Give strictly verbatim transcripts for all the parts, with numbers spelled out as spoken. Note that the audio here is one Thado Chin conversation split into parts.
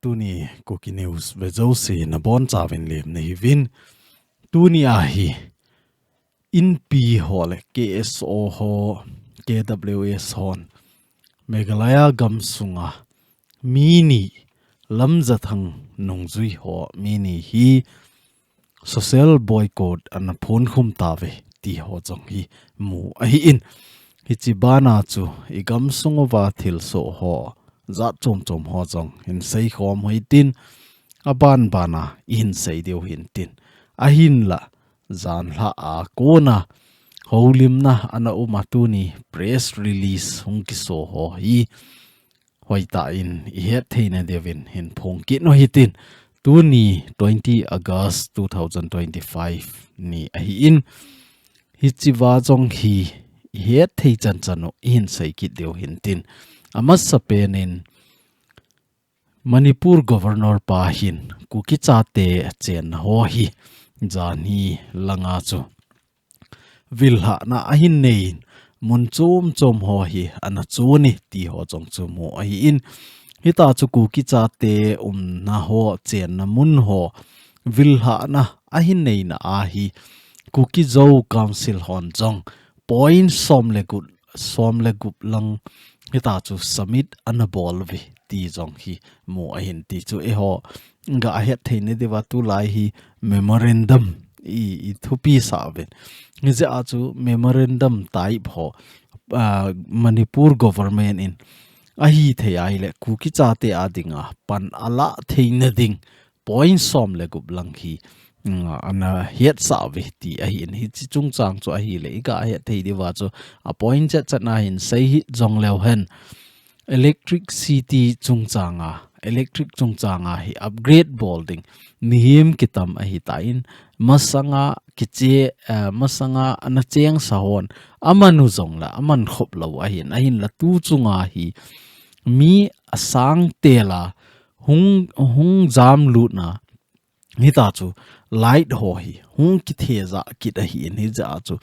Tuni Kuki News ve jouse nabonchauvin lemna hiuvin. Tuni ahi Inpi ho le K S O ho, K W S hon Meghalaya gamsunga mi ni Lamjathang nungjui ho mi ni hi social boycott ana phonkhum tauve ti ho jong hi mu ahin. Hiche bana chu i gamsung uva thilsoh ho jat chom chom ho jong hin seikhom u hitin, aban bana i hin sei diu hintin. Ahinla, janhi a kona houlimna ana um a tuni press release hung kiso ho hi hoitah in i hetthei nadiuvin hin phongkit u hitin, tuni twenty August two thousand twenty-five ni ahin, hichea jong hi i hetthei chanchan u i hin seikit diu hintin. Amasapen in Manipur Governor pa hin Kuki chate chenna ho hi janhi langa chu vilhahna ahin neiyin, mun chom chom ho hi ana chon e ti ho jong chu mu ahin. Hitia chu Kuki chate umna ho, chenna mun ho vilhahna ahin neina ahi, Kuki Zo Council hon jong point som le gup, som le gup lang hitia chu submit ana bol uve ti jong hi mu ahin ti chu eiho ga hetthei nadiuva tulai hi memorandum i, i thupi sauvin. Hijeh a chu memorandum type ho, ah, Manipur government in ahithei ahile Kuki chate a dinga pan alah theina ding point som le gup lang hi, mm, ana hetsah uve ti ahin. Hiche chungchang chu ahile i ga hetthei diuva chu a point chet chet na hin sei hih jongleu hen, electricity chungchanga, electric chungchanga hi upgrade bol ding mihem kitam ahitan, masanga kiche, eh, masanga ana chengsa hon amanu jongle aman khop lou ahin, ahinla tu chunga hi mi asang tela hung, hung jamlutna hitia chu light ho hi hung kithejah kit ahin, hijeh a chu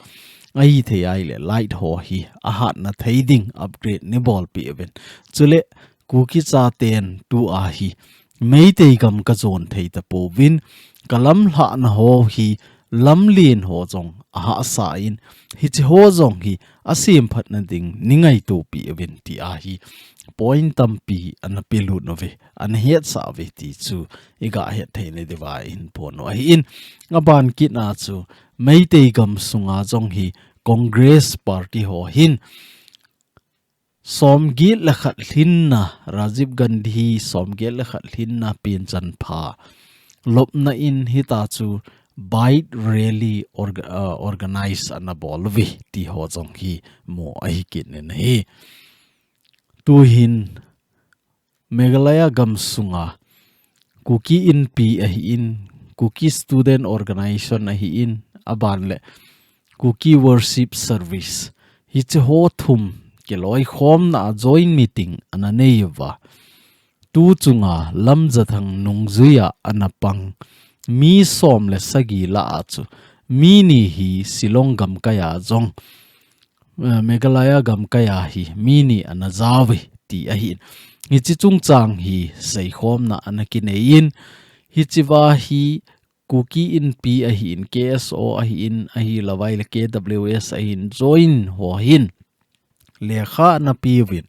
ahithei ahile light ho hi ahatna thei ding upgrade nei bolpeh uvin. Chule Kuki chaten tua hi Meitei gam kajon thei tapouvin, ka lamlhahna ho hi lamlen ho jong ahahsa in, hiche ho jong hi asemphatna ding nei ngaitopeh uvin ti ahi point tampi ana pelut uve, ana hetsah uve ti chu i ga hetthei nadiuva i hin phon u ahin. Aban kit na chu Meitei gamsunga jong hi Congress party ho hin somget le khat lhinna, Rajiv Gandhi somget le khat lhinna penchan pha lopna in hitia chu bike rally orga-, uh, organize ana bol uve ti ho jong hi mu ahi kit in ahi. Tuhin Meghalaya gamsunga Kuki Inpi ahin, Kuki Student Organization ahin, aban le Kuki Worship Service, hiche ho thum kiloikhomna a joint meeting ana nei uva. Tu chunga Lamjathang nungjuia ana pang mi som le sagi lah a chu mi ni hi Shillong gamkaia jong, eh, Meghalaya gamkaia hi mi ni ana jao uve ti ahin. Hiche chungchang hi seikhomna ana kinei in, hichea hi Kuki Inpi ahin, K S O ahin, ahilouva ahile K W S ahin, joint ho hin lekha ana peuvin.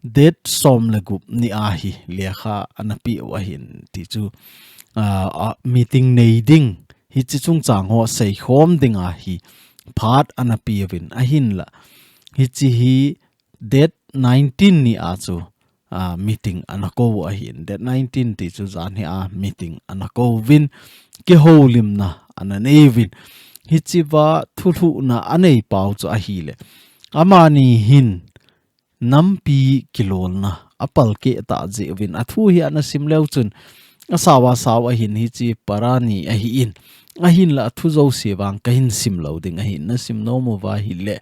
Date som le gup ni a hi lekha ana peh u ahin ti chu, ah, ah, meeting nei ding, hiche chungchang ho seikhom ding a hi phat ana peuvin ahinla. Hiche hi date nineteen ni a chu, ah, meeting ana kou u ahin. Date nineteen ti chu janhi a meeting ana kouvin, kihoulimna ana neiyuvin. Hichea thulhuhna anei pau chu ahile, amani hin nampi kilolna apalkeh tah jeh uvin, athu hi ana sim leu chun, asao asao ahin, hiche para ni ahin, ahinla athu jouse vang kahin sim lou ding ahin, nasim nom uva ahile,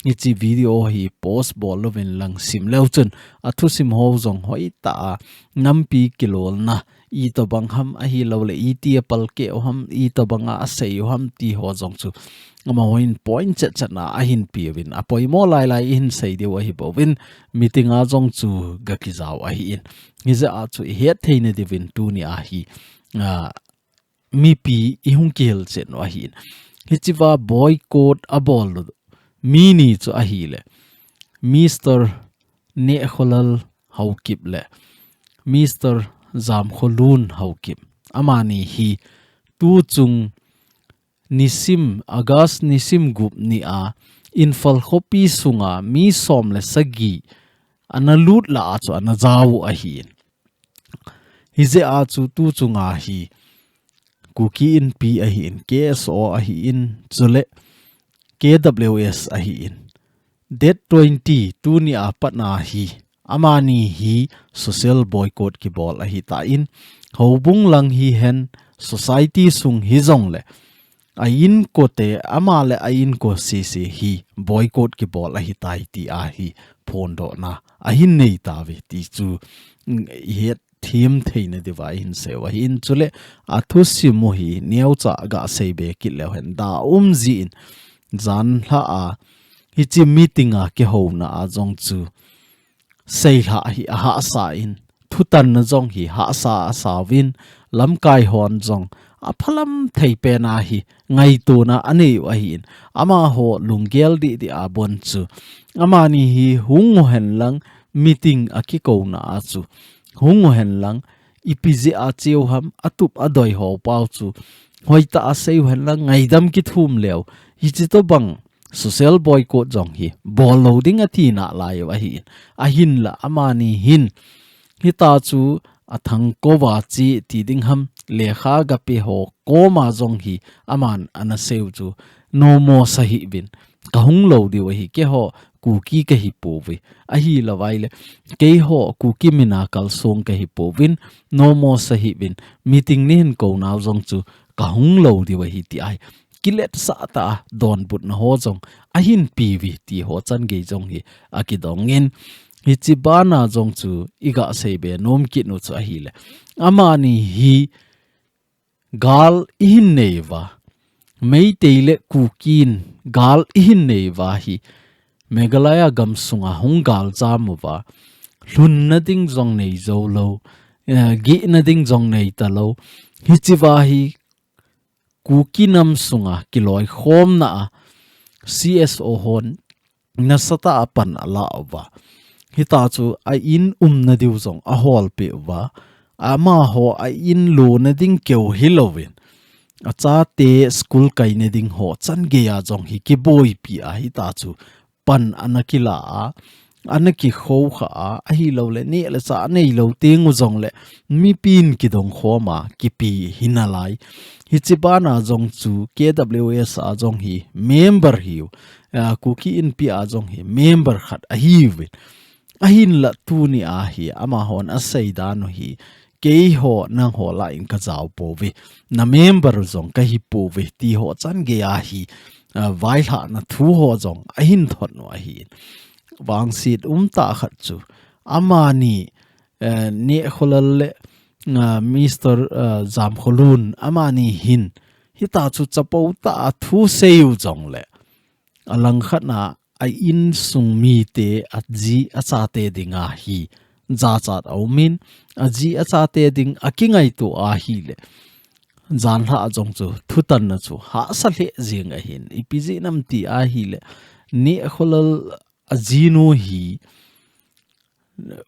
hiche video hi pause bol louvin lang sim leu chun, athusim ho jong hoitah a nampi kilolna itobang ham ahilouleh iti apalkeh u ham, itobanga asei u ham ti ho jong chu amahon point chetchetna ahin peuvin, apoimo lailai ihin sei diu ahi bouvin, meeting a jong chu gakijao ahin. Hijeh a chu ihet theina diuvin tuni a hi, a, mipi ihung kihilchen u ahin. Hichea boycott abol u mi ni chu ahile, Mister Nehkholal Haokip le Mister Jamkholun Haokip. Amani hi tuchung nisim, August nisim gup ni a Imphal khopi sunga mi som le sagi ana lut lah a chu ana jao u ahin. Hijeh a chu tuchunga hi Kuki Inpi ahin, K S O ahin, chule K W S ahin. Date twenty, tuni a pat na hi, amani hi social boycott kibol ahitan, houbung lang hihen, society sung hijongle, a inkote, ama le a inko sese hi boycott kibol ahitai ti a hi phondohna ahin nei tauve ti chu, mm, ihet them theina diuva ihin sei u ahin. Chule athusim u hi neocha gasei be kit leu hen da um jin, janhi a hiche meeting a kihouna a jong chu seilhah hi ahahsa in, thutanna jong hi hahsa asauvin, lamkai hon jong aphalam thei pen a hi ngaitona anei u ahin, amaho lunggel dihdih a bon chu, amani hi hung u hen lang, meeting a kikouna a chu hung u hen lang, ipi jeh a cheu ham, atup adoi ho pau chu hoitah a sei u hen lang, ngaidam kithum leu, hiche tobang social boycott jong hi bol lou ding ati nalai u ahin. Ahinla amani hin, hitia chu athang kouva che ti ding ham, lekha gape ho koma jong hi aman ana sei u chu, nomo sahih uvin, kahung lou diu ahi, keiho Kuki kahi pouve, ahilouva ahile, keiho Kuki mina kalsong kahi pouvin, nomo sahih uvin, meeting neihin kou nau jong chu kahung lou diu ahi ti ahi. Kiletsah tah a donbutna ho jong ahin peuve ti ho changei jong hi akidongin, hiche bana jong chu iga sei be nom kit u chu ahile, amani hi gal ihin nei uva, Meitei le Kuki in gal ihin nei uva hi, Meghalaya gamsunga hung galjam uva, lhunna ding jong nei jou lou, eh, gihna ding jong nei talou. Hichea hi Kuki nam sunga kiloikhomna a C S O hon nasatah a pan ala uva. Hitia chu a in umna diu jong ahol peh uva. Amaho a in lona ding keu hilouvin, achate school kaina ding ho changei a jong hi kiboipi a hitia chu pan ana kila a, ana kikhou kha a, ahilouleh neh le chah anei lou teng u jongle mipin kidong khom a, kipe hi nalai. Hiche bana jong chu K W S a jong hi member hiu, a, Kuki Inpi a jong hi member khat ahiuvin. Ahinla tuni a hi amahon asei dan u hi, keiho nangho lah in kajao pouve, na member jong kahi pouve ti ho changei a hi, a, vaihahna thu ho jong ahin thot u ahi. Vangset umtah khat chu, amani, eh, Nehkholal le, a, Mister, a, Jamkholun, amani hin, hitia chu chapo tah a thu sei u jongle, alangkhat na a insung mite, aji achate dinga hi jachat aumin, aji achate ding akingaito ahile, janhi a jong chu thutanna chu hahsa lheh jeng ahin, ipi jeh ham ti ahile, Nehkholal ajinu hi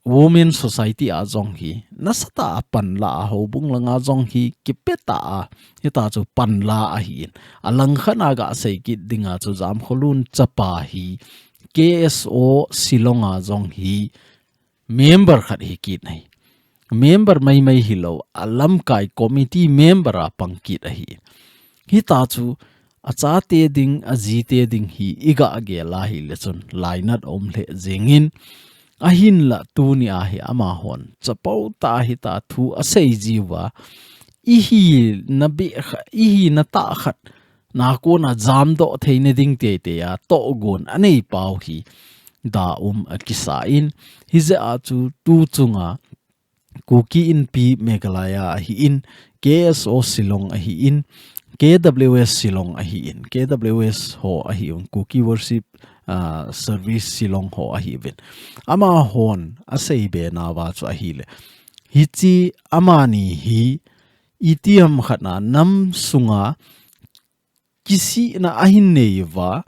Women Society a jong hi nasatah a pan la a, houbung langa jong hi kipetah a, hitia chu pan la ahin. Alangkhat na gasei kit dinga chu Jamkholun chapa hi K S O Shillong a jong hi member khat hi kit ahi. Member maimai hilou, alamkai committee member a pang kit ahi. Hitia chu achate ding, ajite ding hi iga gel ahile chun lainat aum lheh jengin, ahinla tuni a hi amahon chapo tah a hitia thu asei jiuva, ihi na beh kha, ihi na tah khat, nakon a jamdoh theina ding teitei a tohgon anei pau hi da um akisa in, hijeh a chu tu chunga Kuki Inpi Meghalaya ahi in, K S O Shillong ahi in, K W S Shillong ahi in, K W S ho ahi un, Kuki Worship, ah, Service Shillong ho ahi uvin. Amahon asei be nauva chu ahile, hiche amani hi itiham khat na nam sunga kisihna ahin nei uva,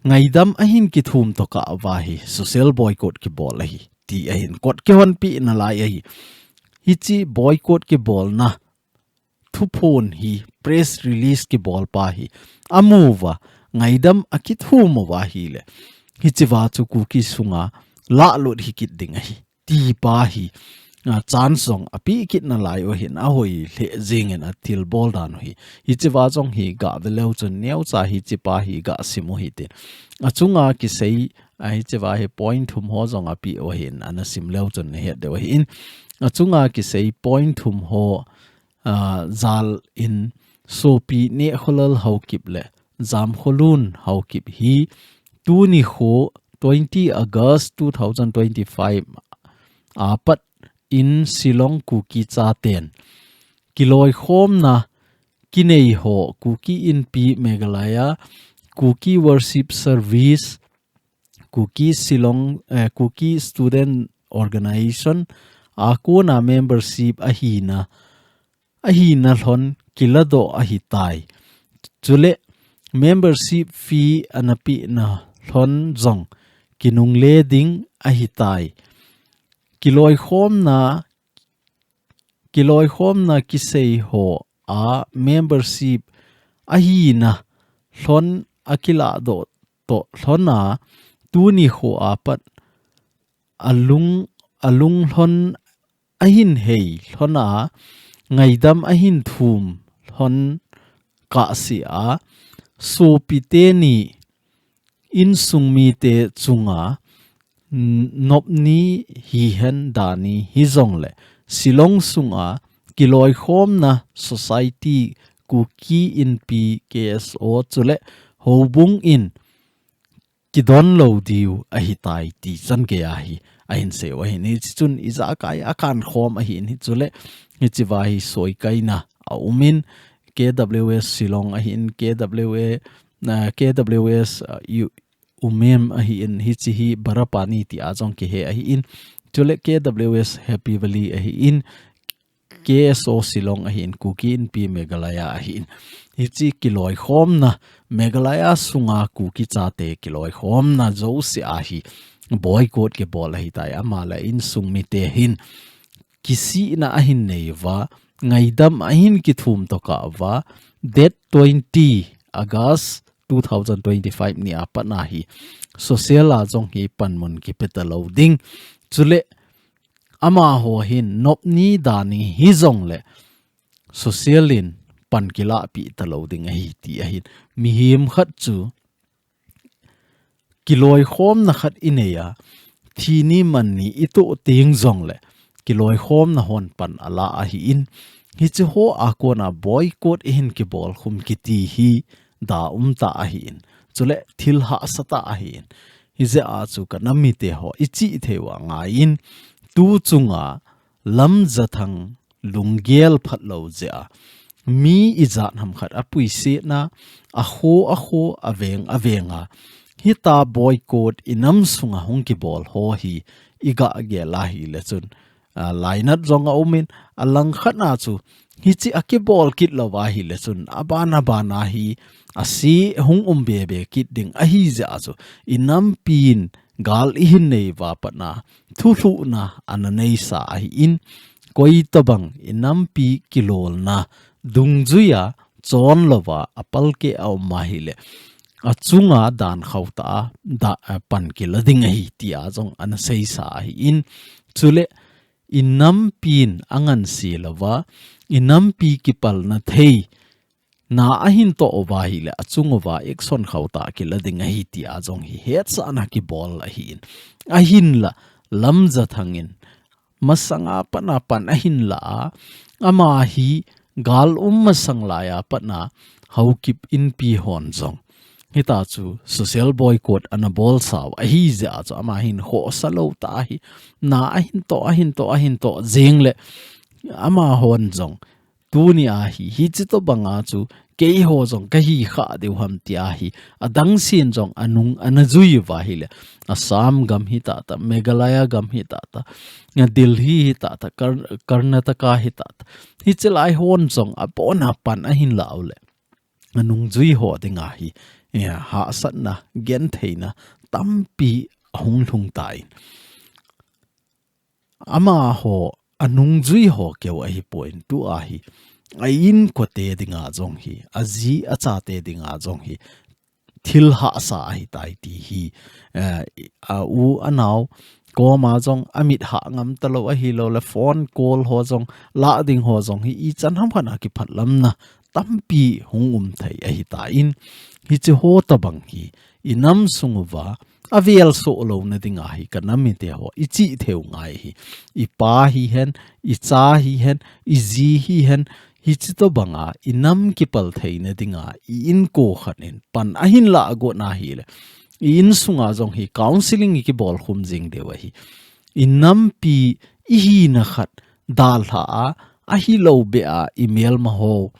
ngaidam ahin kithum tokah uva hi, social boycott kibol ahi, ti ahin kot kihonpi nalai ahi. Hiche boycott kibolna thuphon hi, press release kibol pa hi amu uva, ngaidam akithum uva ahile, hiche va chu Kuki sunga lahlut hi kit ding ahi, ti pa hi, ah, chance jong ape kit nalai u ahin, ahoi lheh jeng in athilbol dan u hi. Hiche va jong hi gah ve leu chun neocha hiche pa hi gah sim u hite. Achunga kisei, ah, hiche va hi point thum ho jong ape u ahin, ana sim leu chun nahet diu ahin. Achunga kisei point thum ho, ah, jal in sopi Nehkholal Haokip le Jamkholun Haokip hi tuni kho twenty August two thousand twenty-five apat in Shillong Kuki chaten kiloikhomna kinei ho Kuki Inpi Meghalaya, Kuki Worship Service, Kuki Shillong, eh, Kuki Student Organization a kona membership ahina, ahina lhon kiladoh ahitai. Chule membership fee ana pehna lhon jong kinungle ding ahitai. Kiloikhomna, kiloikhomna kisei ho a membership ahina lhon akiladoh toh lhon a tuni kho apat alung, alung lhon ahin hei lhon a, ngaidam ahin thum lhon kahsea, sopi teni insung mite chunga n-, nopni hihen dani hijongle, Shillong sunga kiloikhomna society Kuki Inpi K S O chule houbung in kidon lou diu ahitai ti chan geiya hi ahin sei u ahin, hiche chun ijakai akankhom ahin, hichule hiche va hi soikaina aumin, K W S Shillong ahin, K W A, ah, K W S, ah, U-, Umem ahin, hiche hi Barapani tia jong kihe ahin, chule K W S Happy Valley ahin, K S O Shillong ahin, Kuki Inpi Meghalaya ahin. Hiche kiloikhomna, Meghalaya sunga Kuki chate kiloikhomna jouse ahi, boycott kibol ahitai, ama le insung mite hin kisihna ahin nei uva, ngaidam ahin kithum tokah uva, date twenty August two thousand twenty-five ni apat na hi, social a jong hi panmun kipe talou ding. Chule, amaho hin nopni dani hijongle, social in pan kilahpi talou ding ahi ti ahin. Mihem khat chu kiloikhomna khat inei a, thi ni man ni itoh teng jongle, kiloikhomna hon pan ala ahin. Hiche ho a kona boycott ihin kibol khum kiti hi da umtah ahin. Chule thil hahsatah ahin. Hijeh a chu ka nam mite ho ichihthei uva ngaiyin, tu chunga Lamjathang lunggel phatlou jeh a, mi ijat ham khat apuisetna, akho akho, aveng avenga hitia boycott inam sunga hung kibol ho hi iga gel ahile chun, ah, lainat jong aumin, alangkhat na chu hiche akibol kit lou ahile chun, aban aban a hi ase hung um bebe kit ding ahijeh a chu, inampin gal ihin nei uva pat na thulhuhna ana neisa ahin, koitobang inampi kilolna dungjuiya chon louva apalkeh aum ahile, achunga dan khauta a da, a pan kila ding ahi tia jong ana seisa ahin, chule inampin anganse louva, inampi kipalna thei na ahin toh uva ahile, achung uva action khauta kila ding ahi tia jong hi hetsahna kibol ahin. Ahinla, Lamjathang in masanga pat na pan ahin la a, ama hi gal um masang laiya pat na Haokip Inpi hon jong Hita chu social boycott ana bolsau ahi jeh a chu ama hin khohsa lou ta hi. Na ahin toh, ahin toh, ahin toh jeng le ama hon jong tuni a hi, hichi tobang a chu keiho jong kahi kha diu ham ti a hi, adang sen jong anung ana jui uva ahile, Assam gam hita ta, Meghalaya gam hita ta, Delhi hita ta, Kar-, Karnataka hita ta. Hichi lai hon jong abon a pan ahin la u le, anung jui ho ding a hi, eh, hahsatna, gentheina tampi ahung lhung tan. Amaho anung jui ho keu ahi pon, tu a hi, a inkote ding a jong hi, aji achate ding a jong hi, thil hahsa ahi tai ti hi, eh, a u anao koma jong amit hah ngam talou ahilou le phone call ho jong, la ding ho jong hi ichan ham khat a kiphatlamna tampi hung um thei ahi tan, hichi ho tobang hi inam sung uva avel soh louna ding a hi kanam mite ho ichi thei u ngai hi. Ipa hihen, icha hihen, iji hihen, hichi tobang a inam kipal theina ding a i inko khat in pan ahin la got na hile, i insung a jong hi counseling ikibol khum jing diu ahi. Inampi ihina khat dalha a, ahilou beh a imelma ho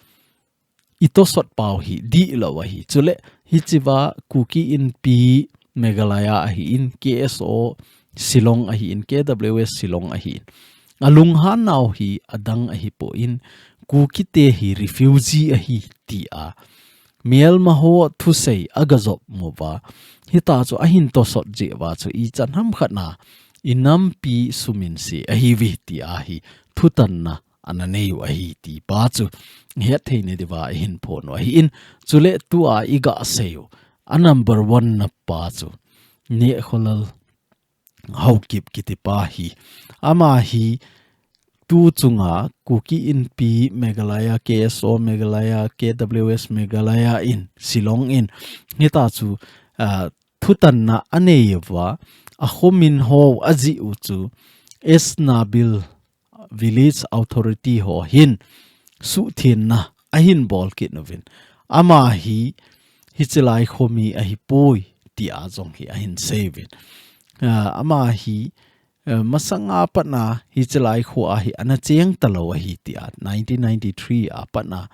itosot pau hi dihlou ahi. Chule hichi va Kuki Inpi Meghalaya ahin, K S O Shillong ahin, K W S Shillong ahin, alunghan nau hi adang ahi pon, Kukite hi refugee ahi ti a melma ho thusei aga jop mu uva, hita chu ahin tosot jeh uva chu ichan ham khat a inampi suminse ahi uve ti a hi thutanna ana nei u ahi ti pa chu het thei na diuva ihin phon u ahin. Chule tu a iga sei u a number one na pa chu Nehkholal Haokip kiti pa hi. Ama hi tu chunga Kuki Inpi Meghalaya, K S O Meghalaya, K W S Meghalaya in, Shillong in, hita chu, ah, thutanna anei uva, akhomin ho ajih u chu S Nabil Village Authority ho hin suhthenna ahin bol kit uvin, ama hi hichi lai khomi ahi poi ti a jong hi ahin sei uvin. Ah, ama hi, eh, masanga pat a hichi lai kho a hi ana cheng talou ahi ti a, nineteen ninety-three a pat a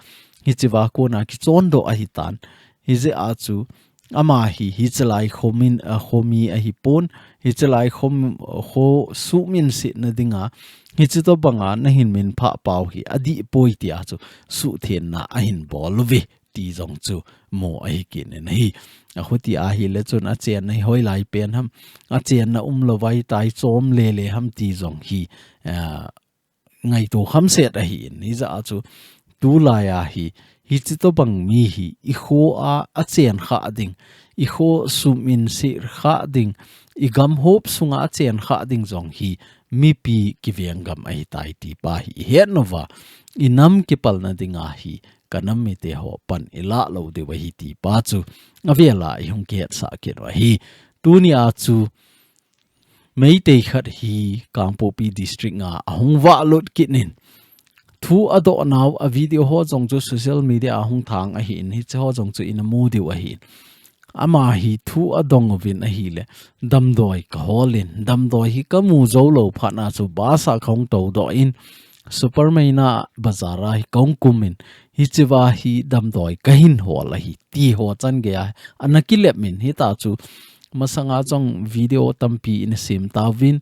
hichi va kona kichon doh ahi tan. Hijeh a chu ama hi hichi lai khomin, ah, khomi ahi pon, hichi lai khom, kho suminse na ding a, hichi tobang a nahin minphah pau hi adih poi ti a chu suhthenna ahin bol uve ti jong chu mu ahi kit in ahi. Achuti ahile chun achenna hi hoilai pen ham, achenna umlou vai tai chom lele ham ti jong hi, ah, ngaito khamset ahin, hijeh a chu tulai a hi, hichi tobang mi hi, i kho a achen kha ding, i kho suminse kha ding, i gam hop sunga achen kha ding jong hi, mipi kiveng gam ahi tai ti pa hi ihet uva, inam kipalna ding a hi, kanam mite ho pan ilah lou diu ahi ti pa chu avel a ihung kihetsah kit u ahi. Tuni a chu Meitei khat hi Kangpokpi District a ahung vahlut kit in, thu adoh nau a video ho jong chu social media a hung thang ahin, hichi ho jong chu ina mu diu ahin. Ama hi thu adong uvin ahile, damdoi kahol in, damdoi hi kamu jou lou phat a chu bus a kahung tou doh in, Supermaina Bazar a hi kahung kum in, hichi va hi damdoi kahin hol ahi ti ho chan gei a ana kilep in, hita chu masanga jong video tampi ina sem tauvin,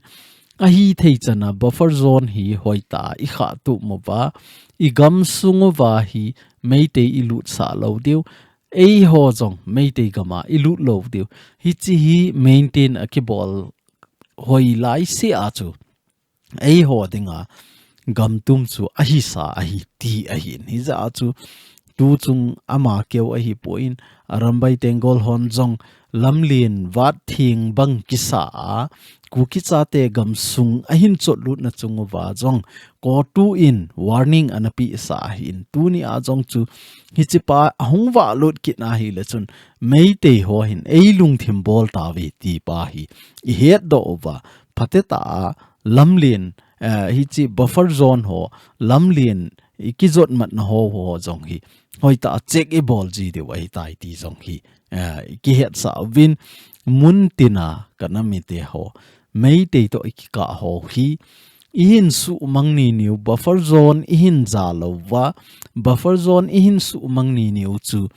ahithei chan a buffer zone hi hoitah a i khah tup uva, i gamsung uva hi Meitei i lutsah lou diu, eiho jong Meitei gam a i lut lou diu. Hichi hi maintain a kibol hoilai seh a chu eiho ding a gamtum chu ahisa ahi ti ahin. Hijeh a chu tu chung ama keu ahi pon, Arambai Tenggol hon jong lamlen vat theng bang kisa a, Kuki chate gamsung ahin chot lutna chung uva jong, COTU in warning ana pehsa ahin. Tuni a jong chu hichi pa ahung vahlut kit na ahile chun, Meitei ho hin ei lungthim bol tauve ti pa hi ihet doh uva, phatecha a lamlen, eh, hichi buffer zone ho, lamlen i kijot matna ho, ho jong hi hoitah a check i bol ji diu ahi tai ti jong hi eh, i kihetsah uvin, mun tina ka nam mite ho, Meitei toh i kikah ho hi, i hin suhmang niniu, buffer zone i hin ja lou va, buffer zone i hin suhmang niniu chu,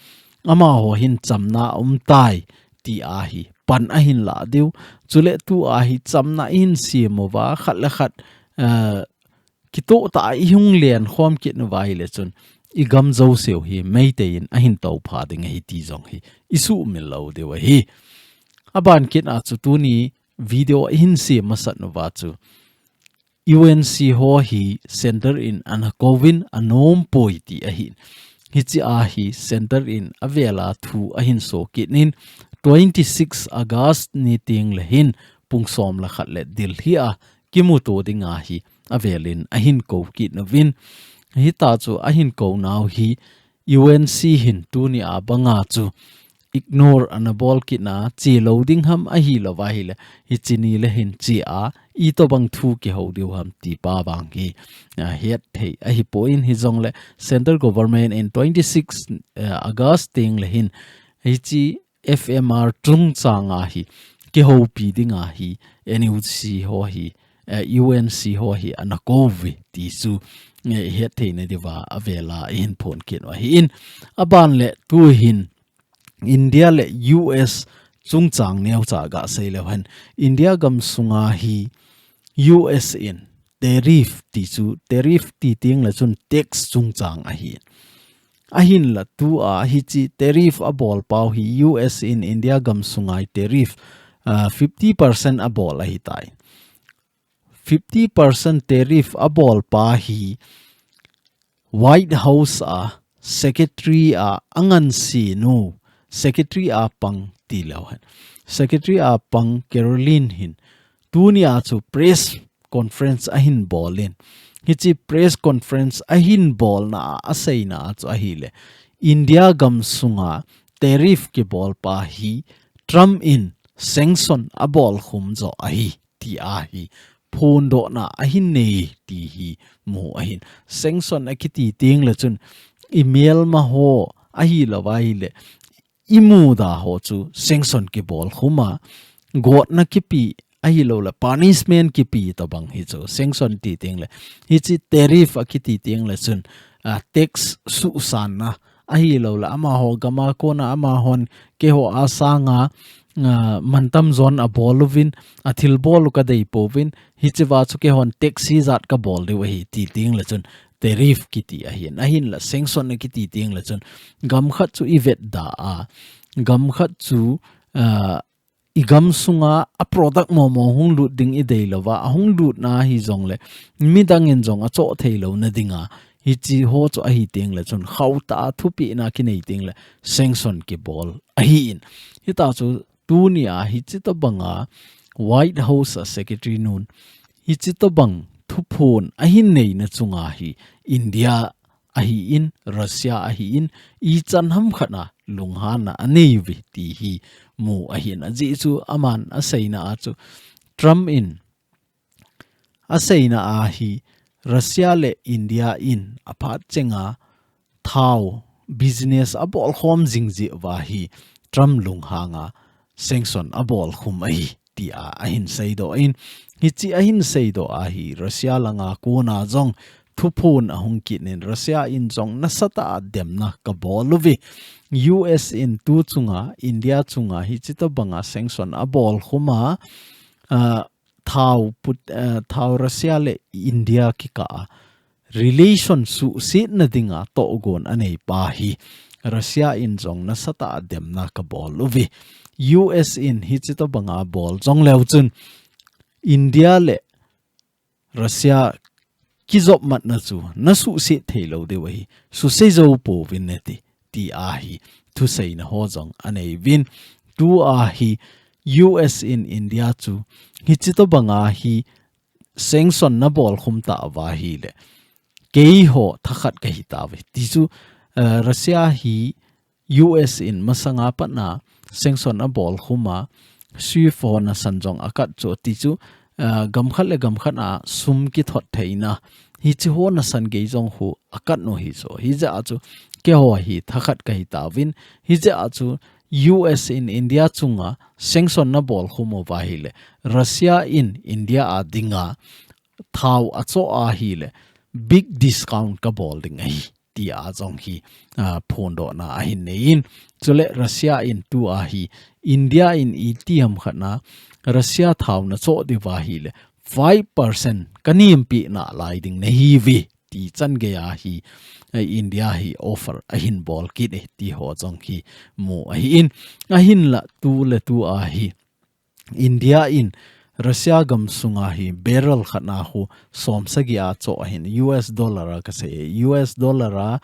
amaho hin chamna um tai, ti ahi, pan a hin la diu, chule tu ahi, chamna i hin siam uva, khat le khat, eh, kitoh tah a i hung len khom kit uva ahile chun, i gam jouseu hi Meitei in a hin tou pha ding ahi ti jong hi i suhmil lou diu ahi. A ban kit a chu tuni video a i hin siam masat uva chu U N C ho hi center in ana kouvin a nom poi ti ahi. Hichi a hi center in a vel a thu a hin so kit in twenty six August ni teng le hin pung som le khat le Delhi a kimuto ding ahi, a vel in a hin kou kit nauvin. Hita chu a hin kou nau hi U N C hin tuni a banga chu ignore ana bol kit na, che lou ding ham ahi lou va ahile, hichi ni le hin che a, itobang thu kiho diu ham ti pa vang hi, a, het thei ahi poi. Hijong le central government in twenty six, eh, August teng le hin, hichi F M R chungchang a hi, kihoupi ding ahi, N U C ho hi, eh, U N C ho hi, ana kou uve ti chu, eh, het thei na diuva, a vel a i hin phon kit u ahi in. A ban le tu hin, India le U S chungchang neocha ga sei leu hen. India gam sunga hi U S in tariff ti chu, tariff ti teng le chun tax chungchang ahi. A hin la tu a hichi tariff a bol pau hi U S in India gam sunga hi tariff, ah, fifty percent a bol ahi tai. Fifty percent tariff a bol pa hi White House a secretary a, a ngansi nu, secretary a pang ti leu hen. Secretary a pang Caroline hin tuni a chu press conference a hin bol in. Hichi press conference a hin bol na a, a sei na a chu ahile, India gam sunga tariff kibol pa hi Trump in sanction a bol khum jo ahi ti ahi. Phondoh na a hin nei ti hi mu ahin. Sanction a kiti teng le chun i melma ho ahi lou va ahile, i muda ho chu sanction kibol khum a, gotna kipe ahi lou le, punishment kipe tobang hi chu sanction ti teng le. Hichi tariff a kiti teng le chun, a, tax suhsan na ahi lou le, amaho gam a kona amahon keiho a sanga, a, mantam jon a bol uvin, a thil bol u ka dei pouvin, hichi va chu keihon tax hijat ka bol diu ahi ti teng le chun tariff kiti ahin. A hin la sanction a kiti teng le chun gam khat chu i vet da a, gam khat chu, a, i gam sunga a product momo hung lut ding i dei lou va, a hung lut na hijong le, midang in jong a choh thei lou na ding a, hichi ho chu ahi teng le chun khauh tah a thupeh na kinei teng le sanction kibol ahi in. Hita chu tuni a hichi tobang a White House a secretary nun hichi tobang thuphon a hin nei na chunga hi India ahi in, Russia ahi in, i chan ham khat a lunghan na a nei uve ti hi mu ahin. A jeh chu aman a sei na a chu Trump in a sei na a hi Russia le India in a phat chenga thao business a bol khom jing jeh uva hi Trump lunghang a sanction a bol khum ahi ti a, a hin seidoh in, hichi a hin seidoh a hi Russia langa kona jong thuphon a hung kit in Russia in jong nasatah a demna ka bol uve. U S in tu chunga, India chunga hichi tobang a sanction a bol khum a, a, thao put, a, thao Russia le India kikah a relation suhset na ding a tohgon a nei pa hi Russia in jong nasatah a demna ka bol uve. U S in hichi tobang a bol jong leu chun India le Russia kijopmatna chu na suhset thei lou diu ahi, susei jou pouvin nati, ti ahi, thusei na ho jong a nei uvin. Tu a hi U S in India chu hichi tobang a hi sanction na bol khum ta uva ahile, keiho thakhat ka hi tauve. Ti chu, eh, Russia hi U S in masanga pat na sanction a bol khum a, SWIFT ho nasan jong a cut chu ti chu, eh, gam khat le gam khat a sum kithot theina, hichi ho nasan gei jong khu a cut u hi chu. Hijeh a chu keiho hi thakhat ka hi tauvin, hijeh a chu U S in India chunga sanction na bol khum uva ahile, Russia in India a dinga thao achoh ahile, big discount kabol ding ahi, tia jong hi, ah, phondohna ahin neiyin. Chule Russia in tua hi, India in itiham khat na, Russia thao nachoh diu va ahile, five percent kanempeh nalai ding nahiuve, ti chan geiya hi, eh, India hi offer ahin bol kit e, ti ho jong hi mu ahin. Ahinla tuletu a hi, India in Russia gam sunga hi barrel khat na khu som sagi a choh ahin, U S dollar a kasei, U S dollar a,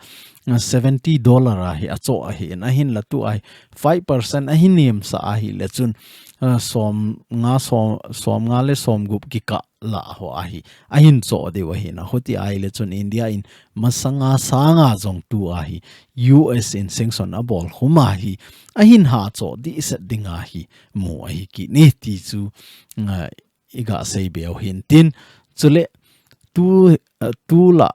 ah, seventy dollar a hi achoh ahin, ahinla tua hi five percent ahin nemsa ahile chun, ah, som nga, som, som nga le som gup kikah lah ho ahi, ahin choh diu ahin, ahuti ahile chun India in masanga sanga jong tua hi, U S in sanction abol khum ahi, ahin hachoh dehset ding ahi, mu ahi kit e ti chu, ah, iga seibe u hintin. Chule tu, ah, tulai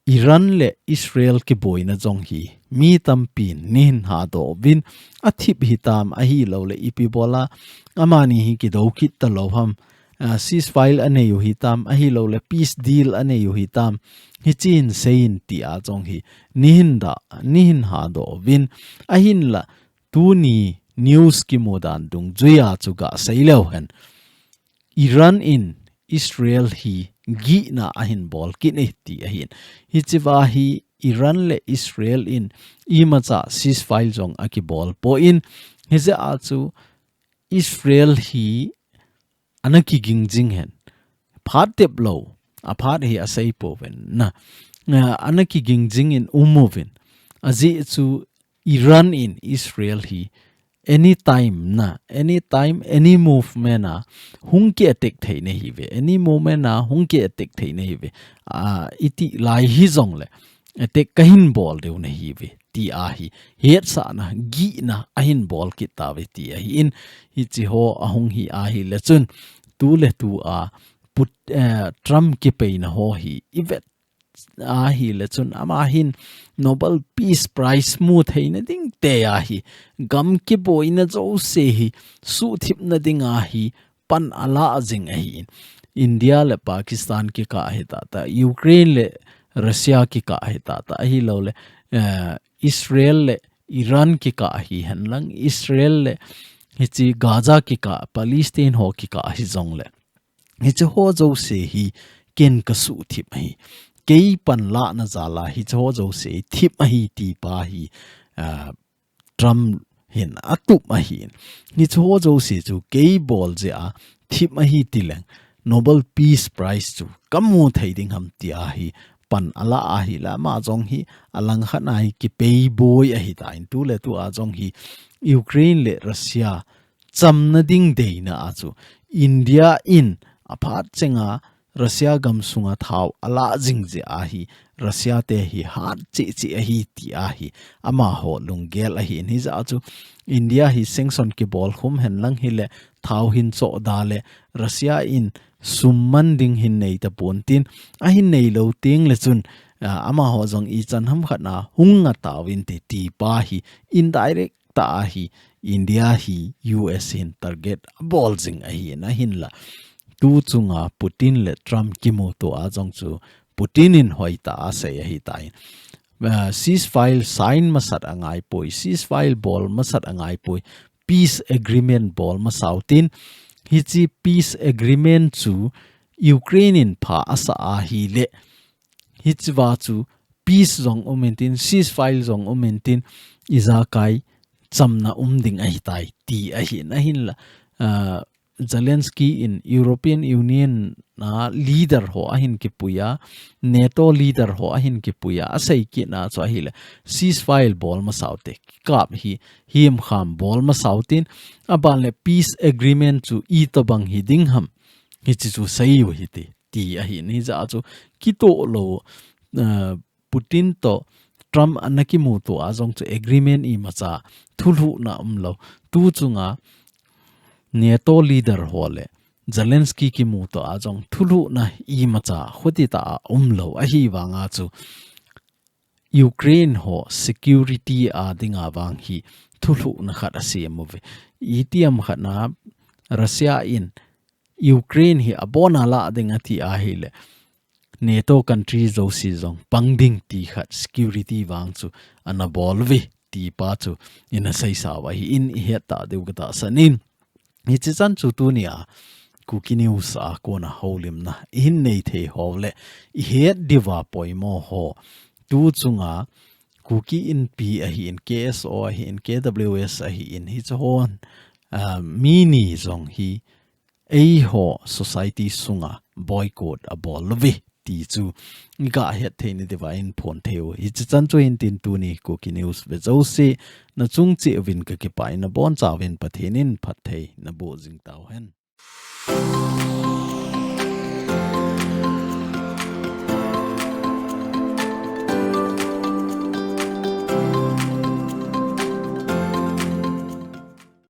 Iran le Israel kiboina jong hi mi tampin neihin hadoh uvin, athip hitam ahilouleh ipi bola amani hi kidou kit talou ham, ah, ceasefire anei u hitam ahilouleh peace deal anei u hitam, hichea seiyin tia jong hi neihin da, neihin hadoh uvin, ahinla tuni news kimu dan dungjuiya chu gasei leu hen, Iran in Israel hi gihna ahin bol kit e ti ahin. Hichea hi Iran le Israel in imacha ceasefire jong akibol poi, hijeh a chu Israel hi ana kiging jing hen. Phat tep lou, aphat hi asei pouvin na. Ah, ana kiging jingin um uvin. Ajeh chu Iran in Israel hi anytime na, anytime, any movement a hung ki attack thei nahiuve, any moment a hung ki attack thei nahiuve. Ah, iti lai hijongle attack kahin bol diu nahiuve, ti ahi. Hetsahna, gihna ahin bol kit tauve ti ahin, hiche ho ahung hi ahile chun, tuletu a Put-, eh, Trump kipeina ho hi ivet ahile chun, ama hin Nobel Peace Prize mu theina ding tia hi, gam kiboina jouse hi suhthipna dinga hi pan ala jing ahin. India le Pakistan kikah hi tata, Ukraine le Russia kikah hi tata, ahilouleh, eh, Israel le Iran kikah hihen lang, Israel le hiche Gaza kikah, Palestine ho kikah hijongle, hiche ho jouse hi ken kasuhthip ahi. Kei panlahna jal'a hiche ho jouse thip ahi ti pa hi, ah, Trump hin atup ahin. Hiche ho jouse chu kei bol jeh a thip ahi tileng, Nobel Peace Prize chu kamu thei ding ham tia hi pan ala ahile, ama jong hi alangkhat a hi kipei boi ahitan, tuletu a jong hi Ukraine le Russia chamna ding deina a chu India in aphat chenga Russia gam sunga thao ala jing jeh a hi, Russia te hi hat cheh cheh ahi tia hi amaho lunggel ahin. Hijeh a chu India hi sanction kibol khum hen lang hile, thao hin choh da le, Russia in sum man ding hin nei tapon tin, ahin neilou tengle chun, ah, amaho jong ichan ham khat na hung nga tauvinte ti pa hi indirect tah a hi India hi U S hin target abol jing ahin, ahinla tu chunga Putin le Trump kimuto a jong chu Putin in hoitah a asei ahitan. Ah, ceasefire sign masat angaipoi, ceasefire bol masat angaipoi, peace agreement bol masau tin, hiche peace agreement chu Ukraine in pha asah ahile, hichea chu peace jong um intin, ceasefire jong um intin, ijakai chamna um ding ahitai ti ahin, ahinla, ah, Zelensky in European Union a leader ho ahin kipui a, NATO leader ho ahin kipui a, asei kitna chu ahile, ceasefire bol masau te, kikap hi, himkham bol masau tin, aban le peace agreement chu itobang hi ding ham, hiche chu seiyu hite, ti ahin, hijeh a chu kitoh lou, ah, Putin to Trump ana kimuto a jong chu agreement imacha thulhuhna umlou. Tu chunga NATO leader ho le Zelensky kimuto a jong thulhuhna imacha khutitah a umlou. Ahivanga chu Ukraine ho security a dinga vang hi thulhuhna khat asem uve. Itiham khat na Russia in Ukraine hi abona la ding ati ahile NATO country jouse jong pang ding ti khat security vang chu ana bol uve ti pa chu ina seisa uva ahin ihet ta diu katahsan in. Hichi chan chu tunia Kuki News a kona houlimna ihin nei thei ho le ihet diuva poimo ho tu chunga Kuki Inpi ahin, K S O ahin, K W S ahin, hiche hon, ah, mi ni jong hi eiho society sunga boycott abol uve ti chu iga het thei na diuva ihin phon thei u. Hichi chan chu hin tin tuni Kuki News ve jouse nachung cheh uvin kakipah in nabonchauvin Pathen in phatthei naboh jing tauhen.